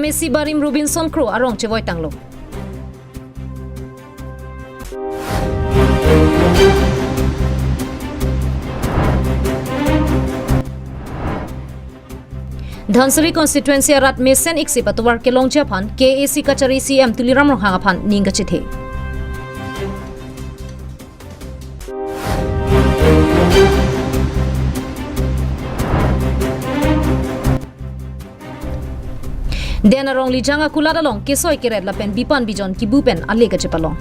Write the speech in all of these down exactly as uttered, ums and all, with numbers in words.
M A C barim Robinson Kro arong chevoi tanglo. Dhansiri constituency arat mesen iksip atovar kelongji aphan K A A C kachari C M Tuliram Ronghang aphan ning kachethe. Den arong Lijang akulat along kesoi keret lapen bipan bijon kibu pen ale kachepalong.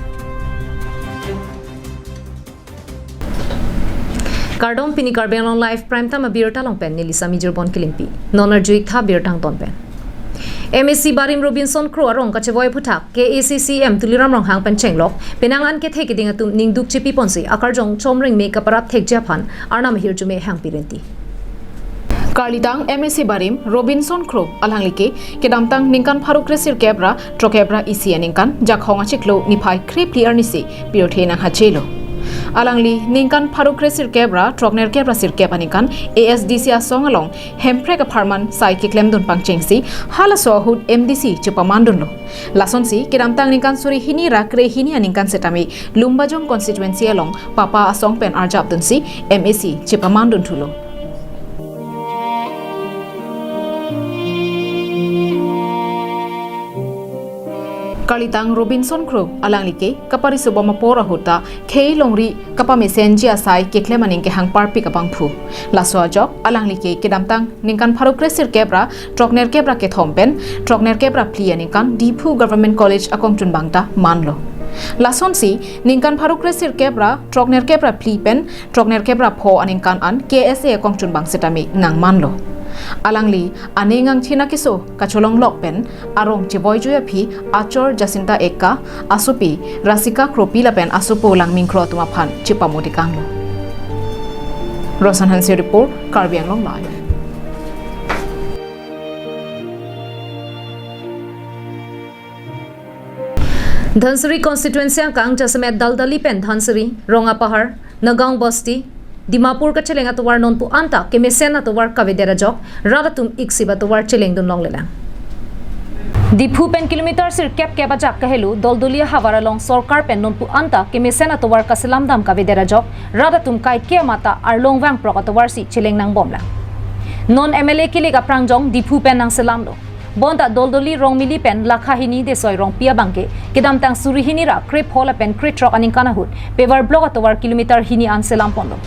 Kardom, pini Karbi Anglong Live Prime Time abirta along pen neli Sami Jirbon Kilimpi. Non arju-ik tha birta angton pen. M A C barim Robinson Kro arong kachevoi aphuthak K A A C C M Tuliram Ronghang pen chenglok, penang an kethe keding atum ningduk chepi ponsi akarjong chomreng me kaparap thekji aphan Arnam ahirjume hangpi renti. Karlitang M A C barim Robinson Kro alangli ke kedamtang ningkan pharo kresirkep ra throkep ra isi aningkan Jakhong achiklo niphai krephli arnisi pirthe nanghachelo. Alangli ningkan pharo kresirkep ra throknerkep ra sirkep aningkan A S D C asong along Hemprek apharman sai keklemdun pangchengsi halaso ahut M D C chepamandunlo. Lasonsi kedamtang ningkan suri hini ra kre hini aningkan setame Lumbajong constituency along papa asong pen arjapdunsi M A C chepamandunthulo. Karlitang Robinson Kro alangli ke kapariso bom apor ahut ta khei longri kapamesenji asai keklem aning kehang parpik abangphu. Laso ajok alangli ke kedamtang ningkan pharo kresirkep ra throknerkep ra kethom pen throknerkep ra phli aningkan Diphu Government College akongchunbang ta manlo. Lasonsi ningkan pharo kresirkep ra throknerkep ra phli pen throknerkep ra pho aningkan an K S A akongchunbang setame nangmanlo. Alangli aning angthin akeso kacholonglok pen arong chevoijui aphi achor Jacinta Ekka, asopi Rasika Kropi lapen asopo Langming Kro atum aphan chepamodikanglo. Roshan Hanse report, Karbi Anglong Live. Dhansiri constituency angkang jasemet Daldali pen Dhansiri, Rongapahar, Nagaon Bosti, Dimapur kacheleng atovar nonpu anta kemesen atovar kavedet ajok rat atum iksip atovar chelengdun longlelang. Diphu pen kilometer sirkep kep ajak kahelo Doldoli ahavar along sorkar pen nonpu anta kemesen atovar kaselam dam kavedet ajok rat atum kaike amata arlong vangprok atovarsi cheleng nangbomlang. Non M L A kilik aprangjong Diphu pen nangselamlo. Bonta Doldoli Rongmili pen Lakhahini Desoi Rongpi abangke kedamtang suri hini ra krepho lapen krethrok aningkan ahut Pevarblock atovar kilometer hini an selam ponlo.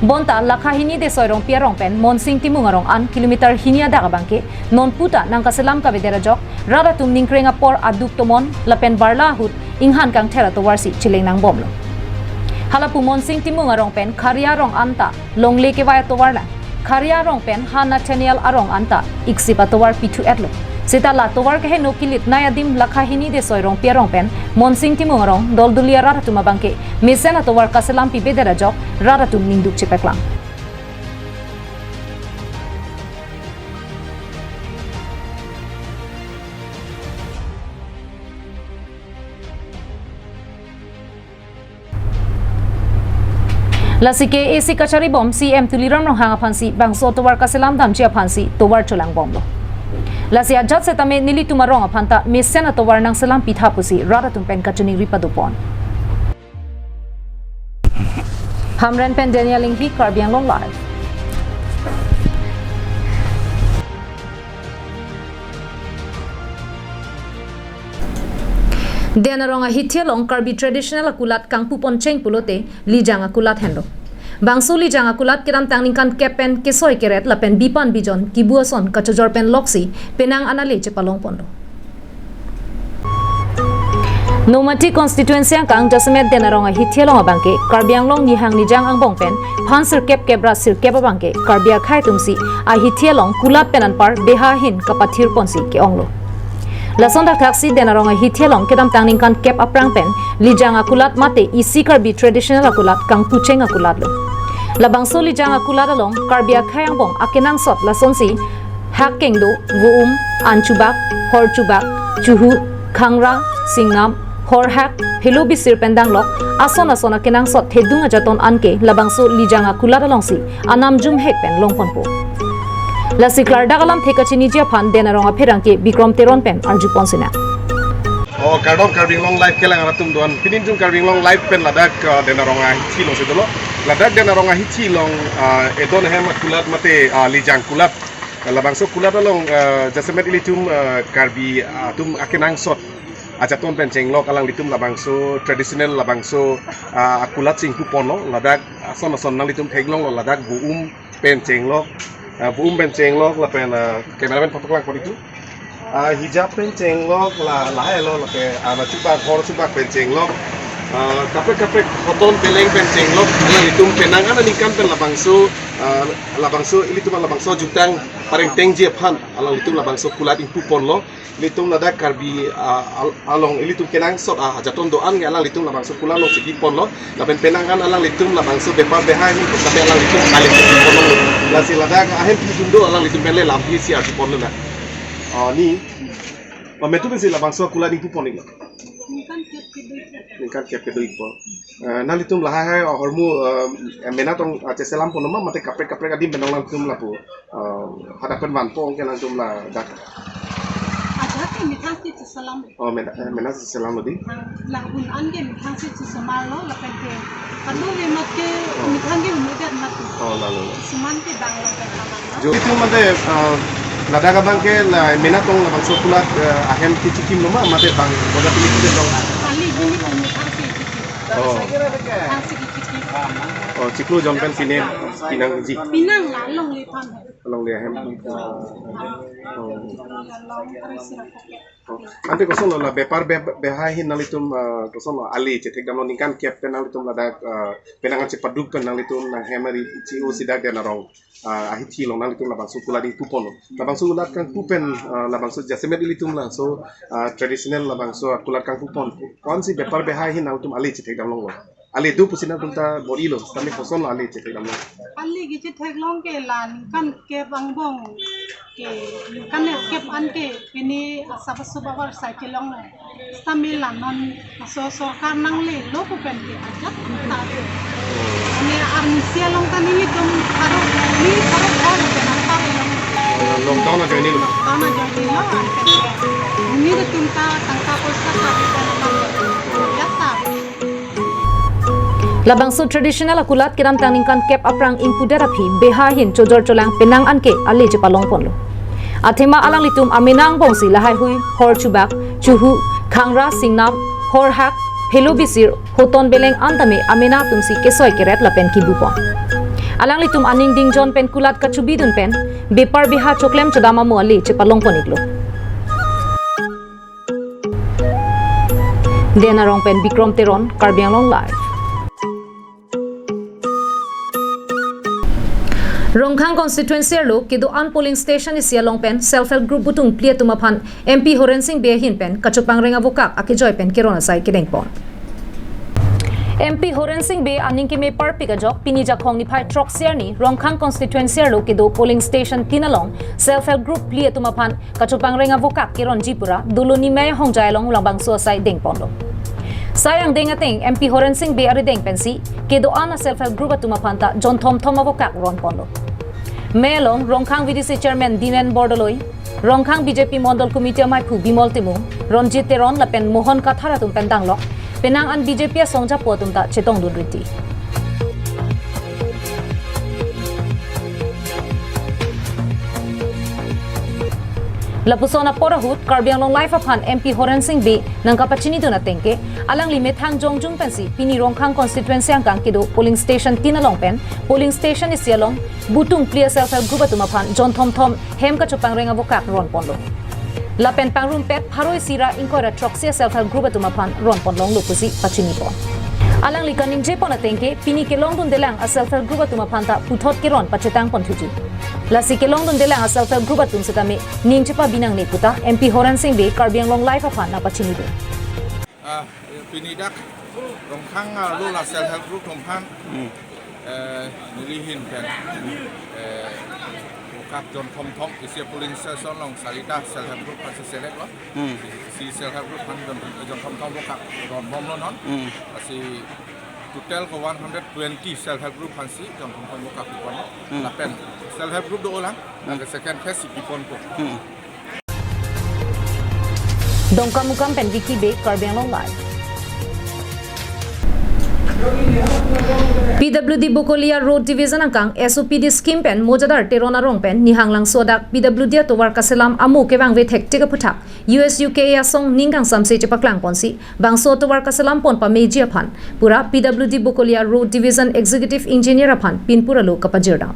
Bonta Lakhahini Desoi Rongpi arong pen Monsing Timung arong an kilometer hini adak abangke nonpu ta nangkaselam kavedet ajok rat atum ningkreng apor aduk tomon lapen barla ahut inghan kangther atovarsi cheleng nangbomlo. Halapu Monsing Timung arong pen Kharia arong anta longle kevai atovarlang. Kharia arong pen ha Nathaniel arong anta iksip atovar pithu-etlo. Seta la tovar keheno kilit nai adim Lakhahini Desoi Rongpi arong pen Monsing Timung arong Doldoli arat atum abangke mesen atovar kaselam pibedet ajok rat atum ningduk chepaklang. Lasi K A A C kachari bom C M Tuliram Ronghang aphansi bangso atovar kaselam damji aphansi tovar cholangbomlo. Lasi ajat setame nelitum arong aphanta mesen atovar nangselam pitha pusi rat atum pen kachiningri padopon. Hamren pen Daniel Inghi, Karbi Anglong Live. Den arong ahithi along Karbi traditional akulat kangpu poncheng pulote Lijang akulat henlo. Bangso Lijang akulat kedamtang ningkan kep pen kesoi keret lapen bipan bijon kibu ason kachojor pen loksi penang an ale chepalong ponlo. Nomati constituency angkang jasemet Den arong ahithi along abangke Karbi Anglong Nihang Nijang angbong pen phan sirkep kep ra sirkep abangke Karbi akhei atumsi ahithi along kulat pen anpar beha ahin kapathir ponsi ke-onglo. Lason thakthaksi Den arong ahithi along kedamtang ningkan kep aphrang pen Lijang akulat mate isi Karbi traditional akulat kangpucheng akulatlo. Labangso Lijang akulat along Karbi akhei angbong akenangsot lasonsi hak kengdo, vo-um, an chubak, hor chubak, chuhu, khangra, singnam, horhak, phelo bisir pen danglok, ason ason akenangsot thedung ajaton anke labangso Lijang akulat alongsi anam jumhek pen longponpo. Lasi klardak alamthe kachiniji aphan Den Arong apherangke Bikrom Teron pen arjupon sinang. O kardom Karbi Anglong Live kelang atum doan. Pini jong Karbi Anglong Live pen ladak, uh, Den Arong ahithi alongsi dolo. Ladak Den Arong ahithi along, uh, edon ahem akulat mate, uh, Lijang kulat. Labangso kulat along, uh, jasemet ilitum, uh, Karbi, uh, atum akenangsot ajaton pen chenglok alanglitum labangso traditional labangso, uh, akulat si ingpuponlo. Ladak ason ason nanglitum theklonglo, ladak bu-um pen chenglok, ah, bu-um pen chenglok lapen, ah, cameraman photo kelang pon itu. Ah, hijab pen chenglok la lahai lo lapen, ah, na chubak hor chubak pen chenglok. Ah, kaprek kaprek hoton beleng pen chenglok. Alanglitum penang an aningkan pen labangso, ah, labangso ilitum labangso jutang pareng tengji aphan alanglitum labangso kulat ingpuponlo. Ilitum ladak Karbi, ah, al-, along ilitum kenangsot, ah, ajaton doan ke alanglitum labangso kulat alongsi biponlo. Lapen penang an alanglitum labangso bepar behai ahin kami alanglitum kali biponlo. Lasi ladak ahem pidun do alanglitum pen le lampi si arjuponlo na. Oh, ni. Oh, metu pensi labangso kulat ingpupon iklo. Ningkan kep kedui. Ningkan kep kedui po. Eh, nanglitum lahai hai, oh, ahormu, eh, mena tong, ah, cheselam ponlo ma mate kaprek kaprek adim pen nanglitum lapu. Oh, hadak pen vanpo ong ke nangtum ladak. Ajak ke methang si cheselam. Oh, mena, eh, mena si cheselamlo di. Lahun an ke methang si cheselamlo lapen ke. Kadu ke mat ke methang ke umudat mat. Oh, lalo. Cheselam ke bang lo pen aman lo. Jo itu mate, eh, ladak abang ke la mena tong labangso kulat, eh, ahem kechikimlo ma mate bang boda pini kita dong. Ali gini pun methang si chikim. Oh. Methang si chikim. Oh, chiklo jon pen pine pinangji. Pinang la longle than hai. Longle ahem. Oh. Ante kosonlo la bepar be-, behai ahin nanglitum, ah, kosonlo ali chethekdamlo ningkan kep pen nanglitum ladak, ah, penang an chepaduk pen nanglitum nanghem ari chi-o si dak Den Arong, ah, ahithi along nanglitum labangso kulat ingpuponlo. Labangso kulat kangpu pen, ah, labangso jasemet ilitum labangso, ah, traditional labangso kulat kangpupon. Ko-ansi bepar behai ahin nanglitum ali chethekdamlonglo. Ali do pusi nangtum ta bor-ilo, tame kosonlo ali chetheklong. Ali kechetheklong ke la ningkan kep angbong ke ningkan kep an ke pini asap asup abar cycle long. Stamil la non so sorkar nanglelo pu pen ke ajat ta. Ani arnisi along ta nelitum pharo, ni pharo hor ke nang pharo long. Lockdown ajoine lo. Lockdown ajoine lo. Nelitum ta tangka poisa kari pen nang. Ajat ta. Labangso traditional akulat kedamtang ningkan kep aphrang ingpudet aphi behai ahin chojor cholang penang an ke ale chepalongponlo. Athema alanglitum amena angbongsi lahaihui, hor chubak, chuhu, khangra, singnap, horhak, phelo bisir, hoton beleng an tame amena atumsi kesoi keret lapen kibupon. Alanglitum aning dingjon pen kulat kachubidun pen bepar behai choklem chodam amo ale chepalongpon iklo. Den Arong pen Bikrom Teron, Karbi Anglong Live. Rongkhang constituency arlo kedo-an polling station isi along pen self help group butung phli atum aphan M P Horen Sing Bey ahin pen kachopangreng avokak akejoi pen keron asai kedengpon. M P Horen Sing Bey aning keme parpik ajok pini Jakhong niphai throksi arni Rongkhang constituency arlo kedo polling station tin along self help group phli atum aphan kachopangreng avokak keronji pura Doloni Mei ahongjai along labangso asai dengponlo. Sai angdeng ateng M P Horen Sing Bey arideng pensi kedo-an a self help group atum aphan ta jonthom thom avokak ronponlo. Mei along Rongkhang V D C chairman Dimen Bordoloi, Rongkhang B J P Mondol Committee amaiphu Bimol Timung, Ronjit Teron lapen Mohon Kathar atum pen danglok penang an B J P asong japo atum ta chetongdun riti. Lapuson apor ahut Karbi Anglong Live aphan M P Horen Sing Bey nangkapachinidun ateng ke, alangli methang jongjung pensi pini Rongkhang constituency angkang kedo polling station tin along pen polling station isi along butung phli a self help group atum aphan jonthom thom hem kachopangreng avokak ronponlo. Lapen pangrumpet pharo isi ra ingkoi ra throksi a self help group atum aphan ronponlonglo pusi pachinipon. Alangli kaningjepon ateng ke pini kelongdundelang a self help group atum aphan ta puthot keron pachetangpon thuji. Lasi kelongdundelang a self help group atum setame ning chepabinangne puta M P Horen Sing Bey Karbi Anglong Live aphan nangpachinidun. Ah, pini dak Rongkhang, ah, lo la self help group atum aphan. Hmm. Eh, neli ahin pen. Eh, avokak jonthom thom isi polling station along sarita self help group aphan si select lo. Hmm. Si self help group aphan jon, jonthom thom avokak ronbomlo non. Hmm. Lasi Total ko one hundred twenty self help group aphansi jongthong pon mo kapipon. Hmm. Lapen self help group do-olang. Hmm. Lake second phase si piponpo. Hmm. Dongkamukam pen Vicky Bey, Karbi Anglong Live. P W D Bokolia Road Division angkang S O P D scheme pen Mojadar Teron arong pen nihang langso adak P W D atovar kaselam amo kevangve thektik aphuthak U S U K A asong ning kangsamse chepaklang ponsi bangso atovar kaselam pon pameji aphan pura P W D Bokolia Road Division Executive Engineer aphan pinpura lo kapajirdam.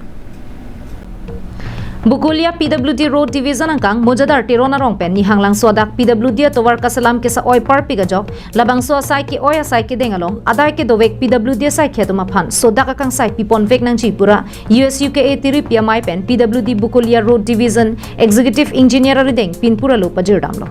Bokolia P W D Road Division angkang Mojadar Teron arong pen nihang langso adak P W D atovar kaselam kesa-oi parpik ajok, labangso asai ke-oi asai kedeng along adai kedovek P W D asaikhi atum aphan sodak akangsai piponvek nangji pura U S U K A tiripi amei pen P W D Bokolia Road Division Executive Engineer arideng pinpura lo pajirdamlo.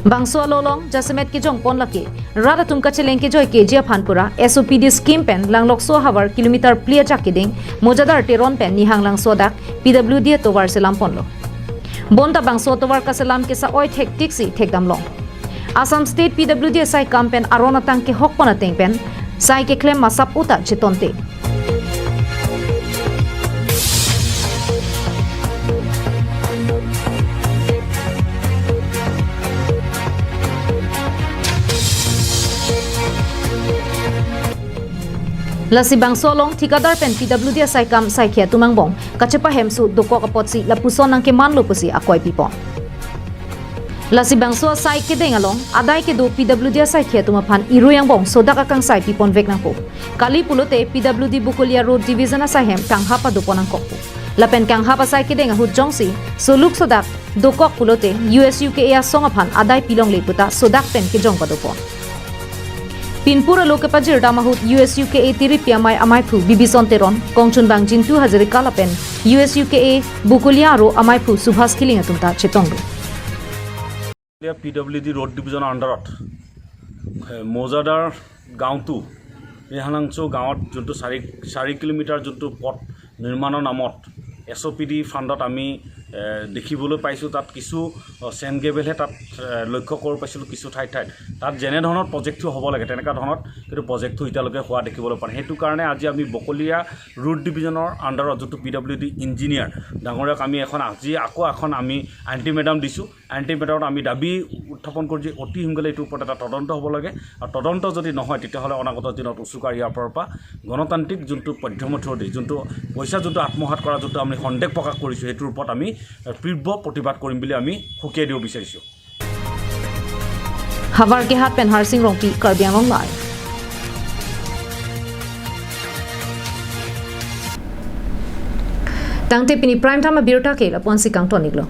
Bangso along jasemet kejongpon lake rat atum kacheleng kejoi keji aphan pura S O P D scheme pen Langlokso havar kilometer phli ajak kedeng Mojadar Teron pen nihang langso adak P W D atovar selam ponlo. Bonta bangso atovar kaselam kesa-oi thektiksi thekdamlong. Assam State P W D asai kam pen aron atang kehok pon ateng pen sai keklem masap uta chetonte. Lasi bangso along thikadar pen P W D asai kam saikhi atum angbong kachepahemso dokok apotsi lapuson nangkemanlo pusi akoi pipon. Lasi bangso asai kedeng along adai kedo P W D asaikhi atum aphan irui angbong sodak akangsai piponvek nangpo. Kali pulote P W D Bokolia Road Division asai hem kanghap adopon nangkokpo. Lapen kanghap asai kedeng ahut jongsi soluk sodak dokok pulote U S U K A asong aphan adai pilongle puta sodak pen kejong padopon. Pinpura lo kepajirdam ahut U S U K A tiripi amei ameiphu Bibison Teron, kongchunbang Jintu Hazarika lapen U S U K A Bokolia aro ameiphu Subhas Killing atum ta chetonglo. P W D Road Division under-ot, এ, মৌজাদাৰ গাঁওটো, এই হাংলাংচৌ গাঁৱত যোনটো চাৰি, চাৰি কিলোমিটাৰ যোনটো পথ নিৰ্মাণৰ নামত এছ অ' পি ডি ফাণ্ডত আমি, এ, দেখিবলৈ পাইছোঁ, তাত কিছু, অ, চেণ্ড গ্ৰেভেলহে তাত, এ, লক্ষ্য কৰিব পাইছিলোঁ কিছু ঠাইত ঠাইত। তাত যেনেধৰণৰ প্ৰজেক্টটো হ'ব লাগে, তেনেকুৱা ধৰণত কিন্তু প্ৰজেক্টটো এতিয়ালৈকে হোৱা দেখিবলৈ পোৱা নাই। সেইটো কাৰণে আজি আমি বকলীয়া ৰোড ডিভিজনৰ আণ্ডাৰত যোনটো পি ডব্লিউ ডি ইঞ্জিনিয়াৰ ডাঙৰীয়াক আমি এখন, আজি আকৌ এখন আমি আল্টিমেটাম দিছোঁ। আল্টিমেটামত আমি দাবী উত্থাপন কৰোঁ যে অতি সোনকালে এইটোৰ ওপৰত এটা তদন্ত হ'ব লাগে, আৰু তদন্ত যদি নহয়, তেতিয়াহ'লে অনাগত দিনত উচুকা ইয়াৰ পৰা গণতান্ত্ৰিক যোনটো পদ্ধতিৰ থ্ৰুদি, যোনটো পইচা, যোনটো আত্মসাৎ কৰা, যোনটো আমি সন্দেহ প্ৰকাশ কৰিছোঁ, সেইটোৰ ওপৰত আমি, এ, তীব্ৰ প্ৰতিবাদ কৰিম বুলি আমি সকীয়াই দিব বিচাৰিছোঁ। Havar Kehat pen Harsing Rongpi, Karbi Anglong Live. Tangte pini prime time abirta ke lapu-ansi kangton-iklo.